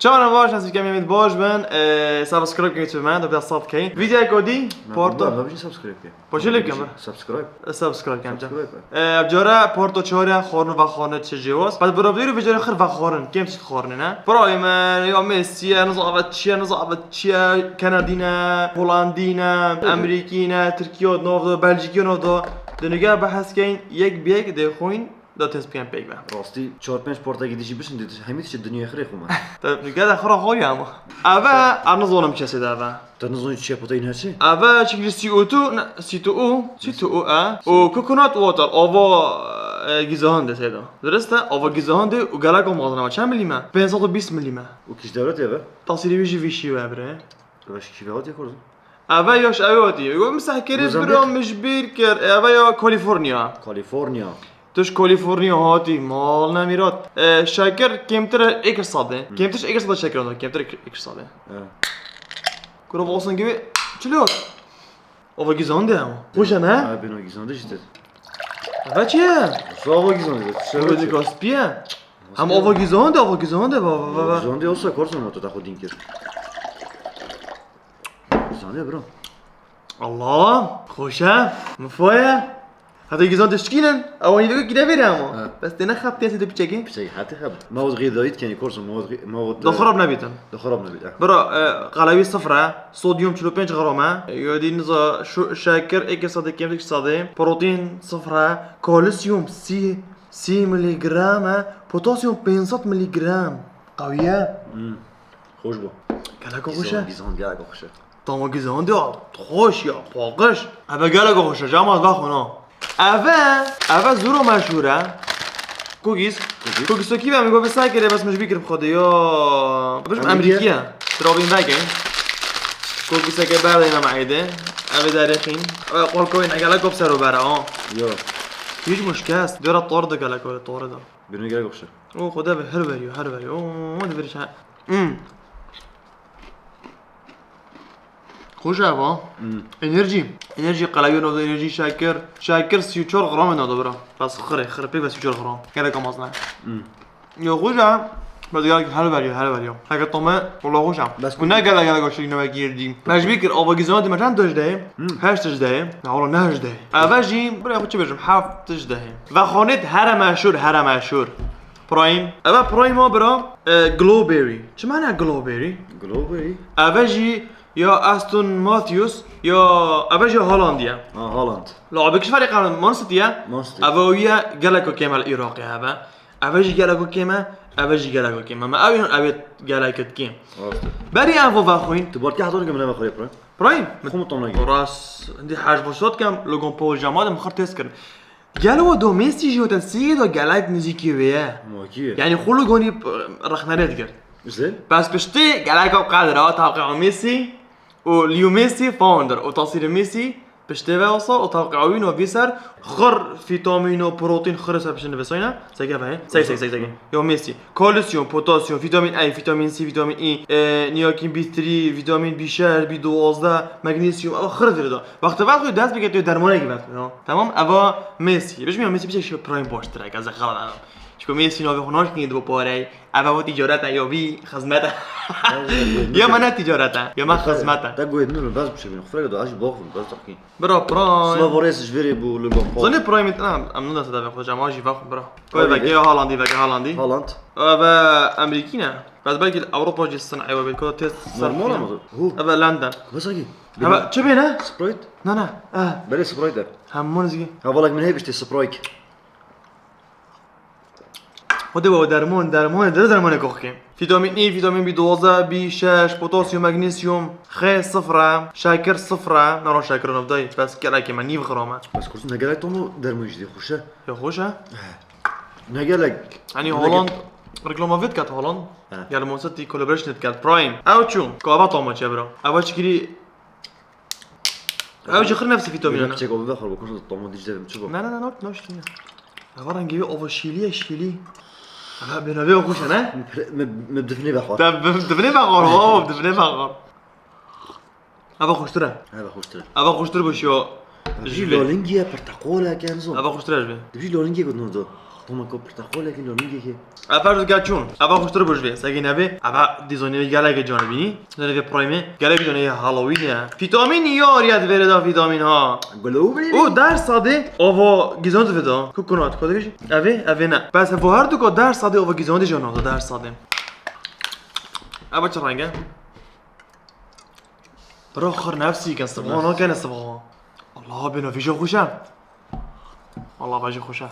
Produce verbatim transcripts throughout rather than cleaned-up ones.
Çawa baş, ez kemî min baş bin. Ee, subscribe kemî çimen, da biraz sat key. Video kodi, porto. Ne, ne, ne, subscribe key. Poşe lê bikim. Subscribe. Subscribe kem can. Subscribe. Ee, ev cara porto çare, xorn ve xorn çi jêwas. Bad bira bîr ve cara xir ve xorn. Kem çi xorn ne? Prime, ya Messi, ya nizavet çi, ya nizavet çi, Kanadî ne, Holandî ne, Amerîkî ne, Tirkiye navdo, Belgîkî navdo. Dinige behs keyn, yek bi yek de xwîn. Da test bikin pêk be. Rastî, çar pênc portekî dijî bisin, dî hemî tişt dinyayê xirê xwe me. Te gede xira xorî ama. Eve, em nizanim çesê de eve. Te nizanî çi ye, potayî ne çi? Eve çikli C O two, ne, C two O, C two O e. O coconut water, ava, e, gîzahan de seyda. Dirist e, ava gîzahan de û gelek o mazin ama. Çend milî me? Pênc sed û bîst milî me. Û kîş dewletê eve? Tasîrê wî jî vî şî we bire. Eve şî kî velat ye kurz? Eve yaş eve hatî. Yo, misah kerê Mozambik? Bira min ji bîr kir. Eve ya California. California. Tu ji California hatî, mal ne mîrat. E, şeker kêmtir e êkir sadê. Hmm. Kêmtir ji êkir sadê şeker andı. Kêmtir êkir, êkir sadê. Evet. Kuro olsun gibi. Çilo. Ava gizande ama. Hoş ne? Ha, ben o gizande işte. Eve çi ye? Şu ava gizande. Kuro de gaspiye. Hem ava gizande, ava gizande, va, va, va, va. Gizande olsa korsan oto da xwe din kir. Gizande bro. Allah, xoş e, mifo ye. Heta gizan tişkînin, ew hîn vekî ne vêre ama. Ha. Bes têne xebtê sê de piçekê. Piçekê heta xebt. Mewad gîdayî dikenî korsan, mewad gî-, mewad. Da xirab nebîtin. Da xirab nebît, eh. Bira, e, qelewî sifir e, sodyum çil û pênc gram e. Yodî niza şu şeker êkê sadê kêmtik sadê. Protein sifir e, kalsiyum sî, sî miligram e, potasyum pênc sed miligram. Qewî ye. Hmm. Xweş bû. Gelek xweş e. Gizan, gizan gelek xweş e. Tama gizan de xweş ya, paqij. Eve gelek xweş e, cama vexwin ha. Eve, eve zoro meşhur e. Cookies. Cookies. Cookies o kî ve min got, "Vê sekere bes min ji bîr kir bi xwe de ya." Bêjim Amerîkî. Amerîkî ye. Tirabîn veke. Cookies eke berdeyne me êde. Eve derê xîn. Eve qolkoyne gelek op ser û bere ha. Yo. Hiç muşkest. Dora tor de gelek öyle tor da. Birine gelek xweş e. O xwe de her veriyor, her veriyor. O, o de bir şey. Hmm. Xweş e va. Hmm. Enerji. Enerji qelewî navdo, enerji şeker. Şeker sî û çar gram navdo bira. Bas xire, xire pê ve sî û çar gram. Gelek amaz ne. Hmm. Yo xweş e. Bas gelek her veriyor, her veriyor. Heke tome, wala xweş e. Bas. Bu ne gelek gelek xweş e, ne vekî yerdî. Mecbî kir, ava gizana de mecan doj de. Hmm. Heşt de. Ne wala ne heşt de. Eve jî, bira xwe çi bêjim, heft de. Ve xonêt here meşhur, here meşhur. Prime. Eve Prime o bira, e, Glowberry. Çi mane Glowberry? Glowberry? Eve jî ya Auston Matthews, ya eve jî Haaland ye. Ha, Haaland. La abi kişi fark kan Man City ye. Man City. Eve o ye geleko kême li Iraqê eve. Eve jî geleko kême, eve jî geleko kême. Me ev yan eve geleko kêm. Rast. Berî evo vexwîn. Tu barkê hezar kêm neve xwe Prime. Prime. Xwe tam nagî. Rast. Hindi hej bo sot kem, Logan Paul jama de xir test kirin. Gelo do Messi jî hotel sî do gelek nizîkî wê ye. Makî ye. Yani xulu gonî, e, rexnere digir. Güzel. Bes piştî gelek o qadra taqe o Messi û Leo Messi founder û tasîrê Messi piştê ve olsa o taqe o wî no vî ser xir vîtamîn û protein xir ser piştî nivîsayne. Seke ve. Sek, sek, sek, sek. Yo Messi. Kalsiyum, potasyum, vitamin A, vitamin C, vitamin E, e, niyakin B three, vitamin B şeş, B duwazdeh, magnezyum, eva xir vire da. Wexta vexwî dest bike tu dermanekî vexwî, ha. Tamam, eva Messi. Bişmi ya Messi biçe şu Prime baştir, ez xelat anam. Çünkü Messi navê xwe naşkinî di bo parey. Eva o ticaret e, ya vî xizmet e. Ya me ne ticaret e, ya me xizmet e. Te goyê din bes bişe bin. Xufre do aji bok bin, bes takî. Bira Prime. Sima vorês ji verê bû li Logan Paul. Zanî Prime, em, em nû dest de xwe cama jî vexwe bira. Koy veke ya Haalandî, veke Haalandî. Haaland. Eve Amerîkî ne? Bes belkî Ewropa jî sin ewe belkî test ser. Normal ama. Hu. Eve London. Bes akî. Eve çi bê ne? Sprite? Na, na. Eh. Belê Sprite. Hemû nizî. Ha, valak min heyv işte Sprite. Xwedê we derman, derman, dere dermanê koxkê. Vitamin E, vitamin B duwazdeh, B şeş, potasyum, magnezyum, xê sifir e, şeker sifir e, naro şeker navdayî, bes gelekê me nîv xirame. Bes kursin ne gelek tomo derman jî xweş e. Ya xweş e? He. Ne gelek. Hani ne Holland, reklama vê diket Holland. He. Gel Monsanto collaboration diket Prime. Ew çû, kava toma çe bira. Ev çikirî Ew jî xir nefsî vîtamîn e. Çek o bibe xwe kursin toma dîj derim çi bo? Ne, ne, ne, ne, ne, ne. Eva rengê wî ava şîlî ye, şîlî. Eva bênavê xweş e, ne? Me, me, me difnê vexwar. Te bi-, difnê vexwar, wow, difnê vexwar. Eva xweştir e. Eva xweştir e. Eva xweştir bo şiyo. Ji vî lalingî ye, pirteqol e, ke nizo. Eva xweştir e ji vê. Di vî lalingî ye ku nirdo. Toma ku pirtexolekî lo min gihê. Ev her du gel çûn. Eva xweştir bû ji vê. Sekî nevê. Eva dîzonê gelekê can bînî. Dîzonê vê prime. Gelekê can ê Halloween e. Vîtamîn ya riya divêre da vîtamîn ha. Glow bînî. O der sadê ava gizon divê da. Ku kunat ku dibêjî? Evê, evê ne. Bes evo her du ka der sadê ava gizon dî jana da der sadê. Eva çi renge? Bira xir nefsî ken sibha nakene sibha. Allah bêno vî jî xweş e. Allah vajî xweş e.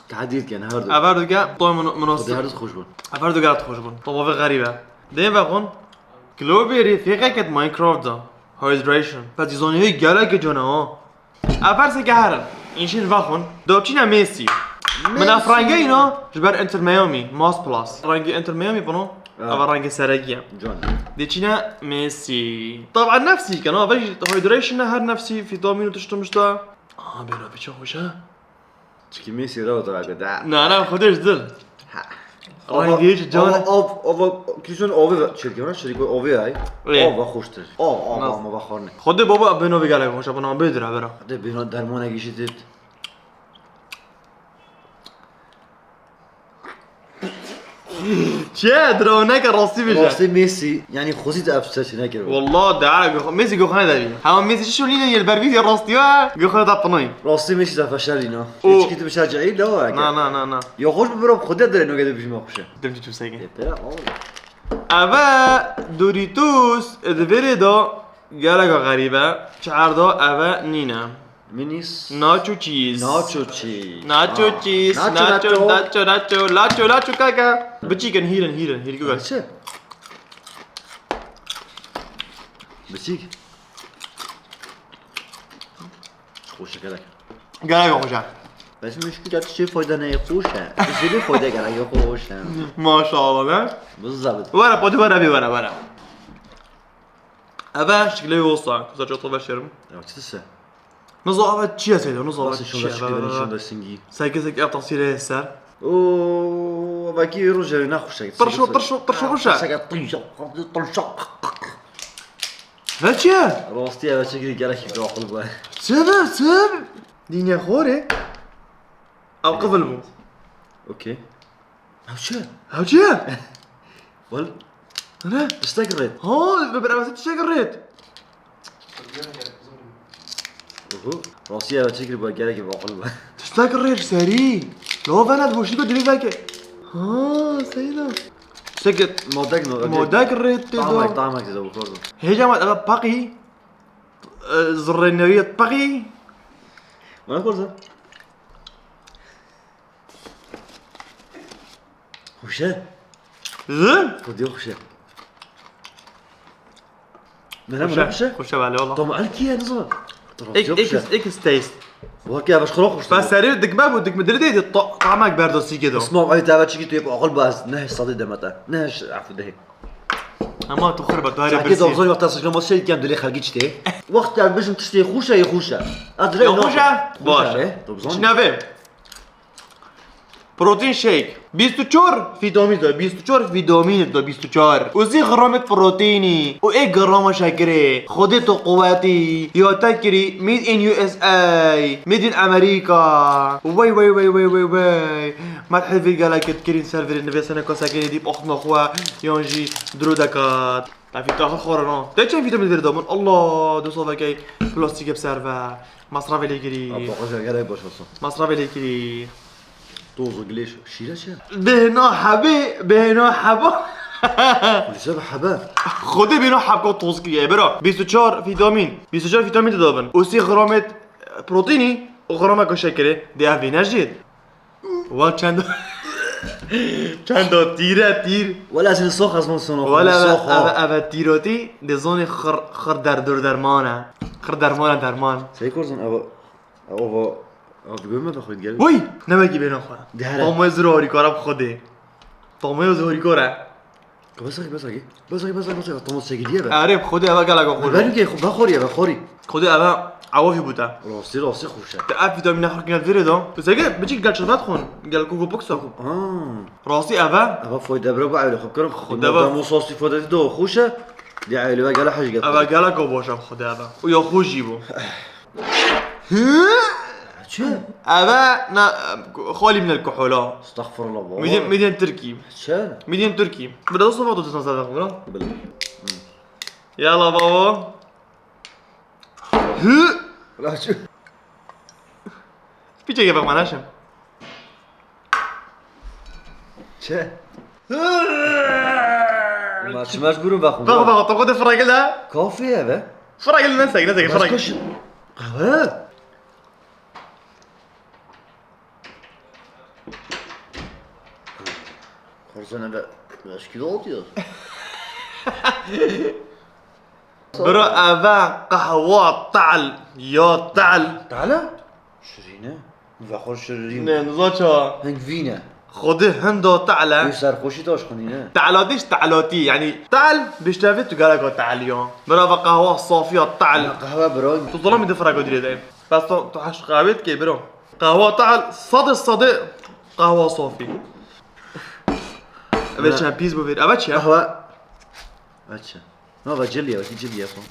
Tehdît ken her du. Ev her du ke toy mun- Xwedê munasib. Her du xweş bûn. Ev her du gelek xweş bûn. Toma vê xerîb e. Dê vexwin. Glowberry fêqeket Minecraft da. Hydration. Pes dîzonê gelekê cana ha. Ev perseke herin. Înşîn vexwin. Do biçîne Messi. Min ev rengê îna ji ber Inter Miami, Mas Plus. Rengê Inter Miami bino. Ha. Ev rengê serekî ye. Can. Dê çîne Messi. Taban nefsî ken, ha, vej hydration ne her nefsî, vîtamîn û tişt û mişta. Aha, bêra biçe xweş e. Çikî Messi re o da. Na, na, xwedê ji dil. Ha. Rengê ji can. Ava, av, ava, kîson avê ve, çirkin, ha, şirîko avê ay. Ê. Ava xweştir. Av, av, Nasıl? Ama bak xorne. Xwedê baba bêno vê gelek xweş e, bana bêdira vera. Xwedê bêno dermanekî jî dit. Çi ye? Dira neke rastî bêje. Rastî Messi, yani xwezî de ev ser çênekir. Wallah, de ara Messi goxane de bî. Hema Messi çi şolîne yel ber vîdyo rastî ya, goxane de pinay. Rastî Messi de feşelîna. O. Hiç kitim şer cehil la o eke. Na, na, na, na. Ya xweş bi bira xwedê de no gede bijma xweş e. Dim tu sege. E, pera, oğlum. Eve Doritos, e, de vere da geleka xerîbe. Çerda eve nîne. Minis. Nacho cheese. Nacho cheese. Nacho cheese. Nacho, nacho, nacho, nacho, nacho, nacho, kaka. Biçîkin hîrin, hîrin, hîr güve. Çi? Biçîk. Xweş e gelek. Gelek xweş e. Bes müşkil e, tiştê fayda ne xweş e. Tiştê fayda gelek xweş e. Maşallah ne? Bizzabit. Were, pati were, bir were, were. Eve şikilê olsa, kısa çok da başlarım. Ya, çi se? Nizo eve çi ye seyda, nizo eve çi ye? Şunda singî. Seke seke ev tasîrê ser. Oo, belki rojevê ne xweş e. Tırşo, tırşo, tırşo xweş e. Seke tırşo, tırşo. Ve çi ye? Rastî eve çekirî gelek bir akıl bu. Sebe, sebe. Dînye xorê. Ew qivil bû. Okey. Ew çi? Ew çi ye? Wal. Ne? Tiştek rêt. Ha, bi beraber tiştek rêt. Oho. Rastî eve çekirî bu gelek bir akıl bu. Tiştek rêt serî. Lo venet boşluk o dilî veke. Ha, seyda. Tiştek modek no. Modek rêt tê do. Tamek, tamek tê do bu kordo. Hêca mat eve paqî. E, zirrê newiyet paqî. Bana kordo. Xweş e. Hı? Xwedê xweş e. Nere, xweş e, xweş e? Xweş e, belê, wala. Tam elkî ye, nizanim. Ek, ek, ek taste. Weke ev xira xweş e. Bes serê dikme bû, dikme dirê de ta-, tamek berdo sîkê do. Isma, ay tava çikî tu yê aqil bas, ne sadê demete. Ne ş-, afû dehê. Ama tu xir be, tu herê birsî. Çakê dobzon wexta sıçrama şey dikem dilê xelkî çitê. Wexta bijim tiştê xweş e, xweş e. Ez dilê xweş e? Baş. Çi navê? Protein shake. Bîst û çar vîtamîn de, bîst û çar vîtamîn de, bîst û çar. Û sî gramet proteinî. Û ê grama şekerê. Xwedê tu quwetî. Ya te kirî. Made in U S A. Made in America. Wey, wey, wey, wey, wey, wey. Met hevî gelek kirîn ser virî nivêsene kasekê dîp axma xwe yan jî dro dekat. Tevî taxa xorana. Te çend vîtamîn veri damin? Allah, du savekey plastîkê bi ser ve. Masrafê lê kirî. Apa, xweşe, gelek baş olsun. Masrafê lê kirî. Toz û gilêş, şîre çi? Bêhna hebê, bêhna heba. Kulise bi hebe. Xwedê bêhna hebka toz kiriye, bira. Bîst û çar vîtamîn. Bîst û çar vîtamîn de dabin. Û sî gramet proteinî, û grameka şekerê. Dê ev bêhna jî. Wa çend, çend o tîr e, tîr. Wala seni sox ez von sono. Wala sox, eve, eve tîrotî de zonê xir, xir der, dur derman e. Xir derman e, derman. Sey korzun, eve, eve, eve gömme de xwed gel. Uy, ne wekî bêna xwe. Dere. Tamoyê zor harîkar e bi Xwedê. Tamoyê zor harîkar e. Bes akî, bes akî. Bes akî, bes akî, bes akî. Tamam, çekiliye be. Erê, bi Xwedê eve gelek xwe. Ben ki xwe, ben xorî, ben xorî. Xwedê eve awafî bû te. Rastî, rastî xweş e. Te ev vîtamîna xwe kine virê da. Tu seke biçîk gel çirvet xwin. Gel Coco Pox. Ha. Rastî eve. Eve fayde bira bu evle xwe kirim. Xwedê eve. Demo sosî fayde do xweş e. Di evle ve gele hej gel. Eve gelek baş e Xwedê eve. Û ya xweş jî bû. Hı? Çi? Eve ne, xalî min el kuhula. Estağfurullah baba. Midyen, midyen Tirkî. Çi? Midyen Tirkî. Biraz da sofa tutsan zaten bunu. Bil. Yala baba. Hı. Ulan şu. Piçe bak bana şimdi. Çi? Ma çi mecbûr in vexwin? Bak bak, to xwe de firagil ha. Kafî ye be. Firagil ne sek, ne sek, firagil. Kaş. Qehwe. Xorza ne be. Eşkî de ot ya. Bira, eve qehwa te'l ya, te'l. Te'l e? Şirîn e. Vexwe şirîn. Ne, niza ça. Hing vîn e. Xwedê hinda te'l e. Wî serxweşî taş xwinî ne. Te'latî ji te'latî, yanî te'l biştevê tu gereka te'l ya. Bira, ve qehwa safiya te'l. Ya qehwe bira. Tu zilamî di fireka dirê de. Bes tu, tu heş qehwê dikê bira. Qehwa te'l, sedê sedê qehwa safî. Eve çend pîs bû vêr. Eve çi ye? Qehwe. Eve çi? Na, eve cilî ye, wekî cilî ye xwe.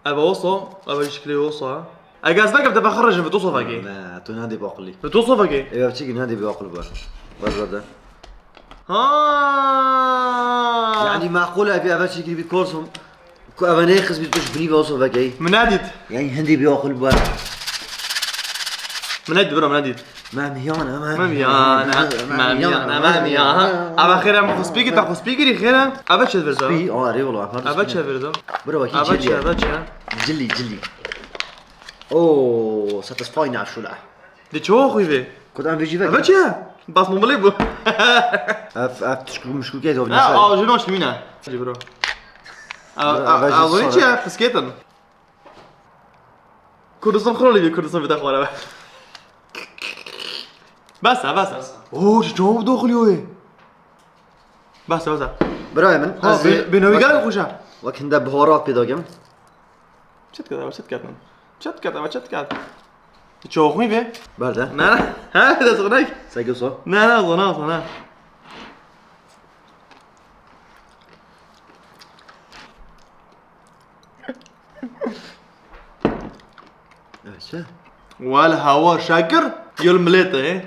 Eve osa, eve şikilê osa. Eger ez nekim te vexirrijim, bi tu sofekê. Ne, tu nadê bi aqilî. Bi tu sofekê. Eve çi ki nadê bi aqil ber. Ber ber de. Ha. Yani maqul e, eve çi ki bi korsum. Ku eve neyxiz bi tu ji binî ve osa vekey. Min nedît. Yani hindî bi aqil ber. Min nedît, bira, min nedît. Memiyane, memiyane, memiyane, memiyane. Eve xêre, min xwe spî kir, te xwe spî kirî xêre. Eve çi virda? Spî, a, erê wala, pardon, eve çi virda? Bira, wekî eve çi, eve çi? Cilî, cilî. Oo, satisfy naşula. Di çawa xwî vê? Ku em vê jî vekir. Eve çi ye? Bas mumilê bû. Ev, ev tişkû mişkû kê dovne. Ha, a, ji naştimîne. Bro. Ev, ev, ev çi ye? Piskêtin. Kurdistan xirolî bî, Kurdistan bide xwara be. Bes e, bes e. Oo, çi çawa doxiliyo wê? Bes e, bes e. Birayê min, ha, ez bê-, bênavî gelek xweş e. Wek hinde bihara pê dakim. Çi dikete, çi dikete? Çi dikete, çi dikete? Çoxî be? Berde. Ne? He, de sonek. Sego so. Ne, ne, zona, zona. Evet, şey. Wel hawa şekir yol milete, he?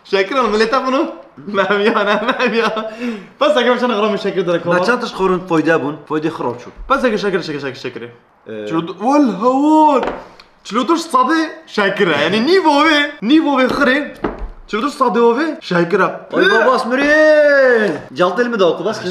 Şekir yol milete bunu? Mem ya, ne mem ya. Pes ekim şana gram şekir dere kova. Na çantaş xorun foyda bun, foyda xirab çu. Pes ekim şekir, şekir, şekir, şekir. Ee, Çilo-, wel hawa. Çilo tu sadê şekir e. Yani nîvo ve, nîvo ve xirê. Çilo tu sadê ove şekir e. Ay babas mirê. Caltel mi da okul bas.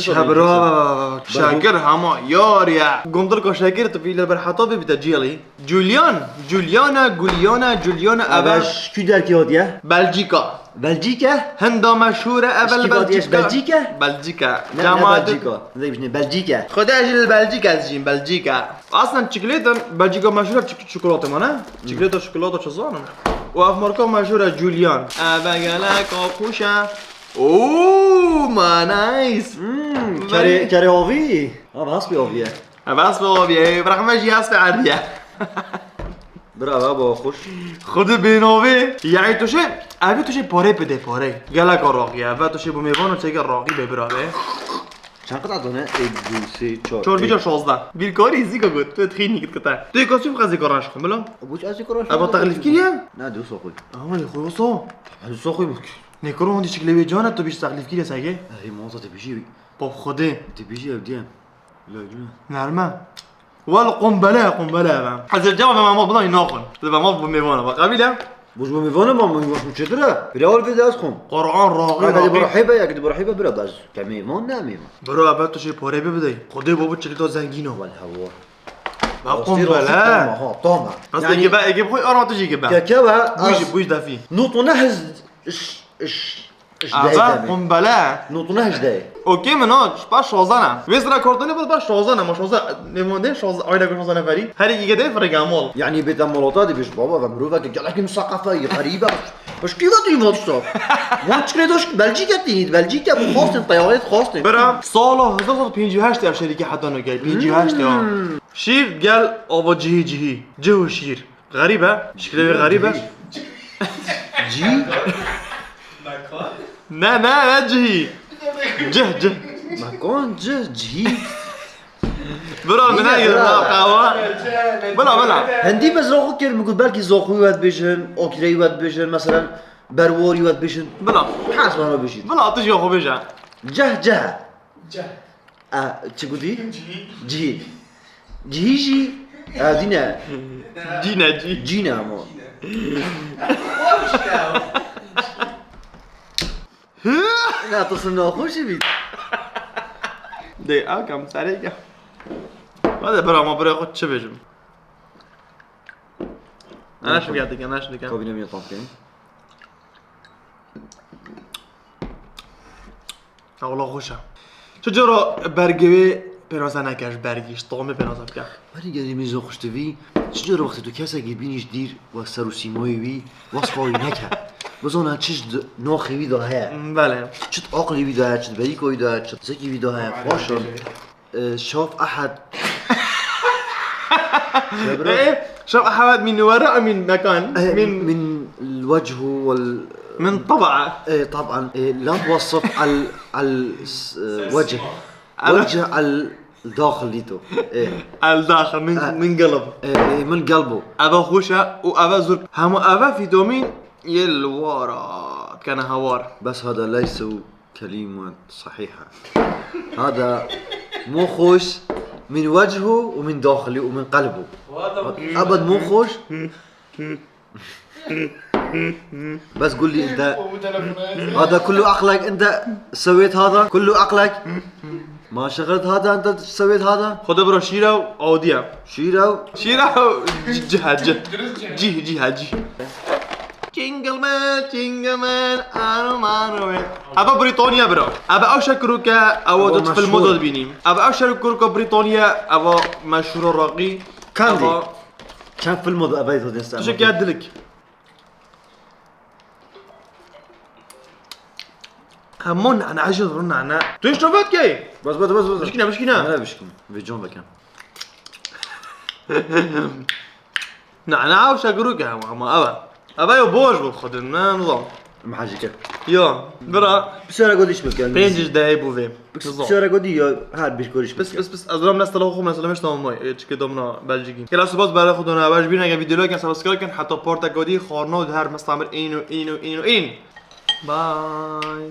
Şekir hama yar ya. Gondirka şekir tu bile ber hata ve bite ciyali. Julian, Juliana, Guliana, Juliana, eve. Eve ji kü derkî hatiye? Belçîka. Belçîke? Hinda meşhûr e, eve li Belçîka. Belçîke? Belçîka. Ne, ne Camat Belçîka? Ne dibijne Belçîke? Xwedê ji li Belçîka ez jîm, Belçîka. Aslen çikolata Belçîka meşhûr e, çik-, çikolata mane. Çikolata, çikolata çi zanim. Û ev marka meşhûr e, Julian. Eve gelek xweş e. Oo, ma nice. Hmm, kerê, kerê avî. Ha, hespê avî ye. Ev hespê avî ye. Bırak me jî hespê erdî ye. Bravo, baba, xweş. Xwedê bênavê. Yani tu şey, ev tu şey parê bide, parê. Gelek raqî ye. Ev tu şey bu mêvan çeke raqî be, bira be. Çend qata done? Ê, du, sê, çar. Çar, pênc, şazdeh. Bîrkarî zîka got. Tu txînî git kite. Tu kostüm xezî karan şixin, bila? Bu çi azî karan şixin? Eva teklif kiriye? Ne, du soxuy. Ama ne xwe so. Ne soxuy bu. Ne kuru hondî şiklê wê cana tu bîş teklif kiriye sege? Erê, moza te bijî. Pop Xwedê. Te bijî ev diye. Nerme. Wel qumbele, qumbele be. Ez ê cevabê me mal bidan naxwin. Di be mal bu mêvana. Bak qabîle. Bu ji bo mêvana ma min wek çêtir e. Bira wal vê de ez xwim. Quran raxî. Eke di raxî. Bi rahî be, eke di bi rahî be bira bez. Te mêvan ne mêvan. Bro, ebe tu şey parê bibidey. Xwedê bo bu çilîta zengîn o. Wel hewa. Ba qumbele. Tamam, ha, tamam. Bas yani eke be, eke bi xwe ara tu jî eke be. Keke be. Bûj, bûj defî. Nût û neh iş, iş. Ava qumbele. Notuna hejdeh. Okey min o, ji paş şazan e. Vê sira kartonê bû paş şazan e, ma şazan, nêvandê şazan, aile ku şazan neferî. Her iki gede firega mol. Yani bêta molota dibêj baba ve miroveke gelekî museqefe, xerîbe. Pişkî ve tu vat şo. Wan çikre doş Belçîke tî, Belçîke bu xostin, teyarê xostin. Bira, sala hezar sed pêncî û heşt ev şerîkî heta no gel, pêncî û heşt ya. Şîr gel ava cihî cihî, cih û şîr. Xerîb e. Şiklê wê xerîb e. Cî? Mekan? Ne, ne, ne cihî. Cih, cih. Mekan, cih, cihî. Bira, min Yine, nagir bira. Qahwa. Bila, bila. Hendî me zoxu kir, min got belkî zoxu wet bêjin, okireyî wet bêjin, mesela berwarî wet bêjin. Bila. Kes bana bêjî. Bila, tu jî xwe bêje. Ceh, ceh. Ceh. E, çi gotî? Cihî. Cihî. Cihî jî, e, dîne. Cîne, cî. Cîne ama. Na, tu sin naxweşî bî. Dê, akam, serê ke. Hadi bira, ma birê xwe çi bêjim? Ana şu geldik, ana şu geldik. Kabine mi tam kayın? Wala xweş e. Çi cara bergê wê pênaze neke ji bergî, ji tamê pênaze bike. Berî gelî min zor xweş divî, çi cara wextê tu kesekî bînî ji dîr wek ser û sîmoyê wî, wesfa wî neke. Bizana çi ji di-, naxê wî de heye. Belê. Çi di aqlê wî de heye, çi di berîka wî de heye, çi di zekî wî de heye. Xweş e. Ee, Şaf Ahad. Ee, Şaf Ahad min wera min mekan. Ee, min, min الوجه وال من طبعه. Ee, طبعا. Ee, لا توصف ال ال وجه. وجه ال داخل ديتو. Ee. Al daxil min, ee, min gelb. Ee, ee, min gelbo. Eva xweş e û eva zor. Hema eva vîtamîn yê li wara dikene hewar. بس هذا ليس كلمة صحيحة. هذا مو خوش من وجهه ومن داخله ومن قلبه. أبد مو خوش. بس قول لي أنت، هذا كله عقلك أنت سويت هذا؟ كله عقلك؟ ما شغلت هذا أنت سويت هذا؟ Xwedê bira şîra û awdiya. Şîra û Şîra û c-, ciha, cih. Cih, ciha, cih. Jingle bell, jingle bell, aro maro we. Eva Brîtanya bira. Eva ew şekiroke, ew Eva de tu filmo meşhur. De dibînî. Eva ew şekiroke Brîtanya, eva meşhur raqî. Kandi. Eva Çend filmo de eva izlediğiniz. Tişek ya dilik. Hemon ana ajin run ana. Tu hiç nöbet key. Bas, bas, bas, bas. Bişkine, bişkine. Nere bişkim? Ve can vekem. Na, na, ew şekiroke hema, hema, eva. Eva yo boş bû xwedin, ne, nizam. Em hecî kir. Yo, bira. Bi sera godî şmir kir. Pênc ji dehê bû vê. Nizam. Bi sera godî ya her bir koriş. Pis, pis, pis, ez ram nestela xwe, mesela meşta mama, e, çike domna Belcikî. Kela spas bere xwe dona, eva ji bîr neke video like, subscribe kin, heta parta godî, xwarna û her mestamir, ên û, ên û, ên û, ên. Bye.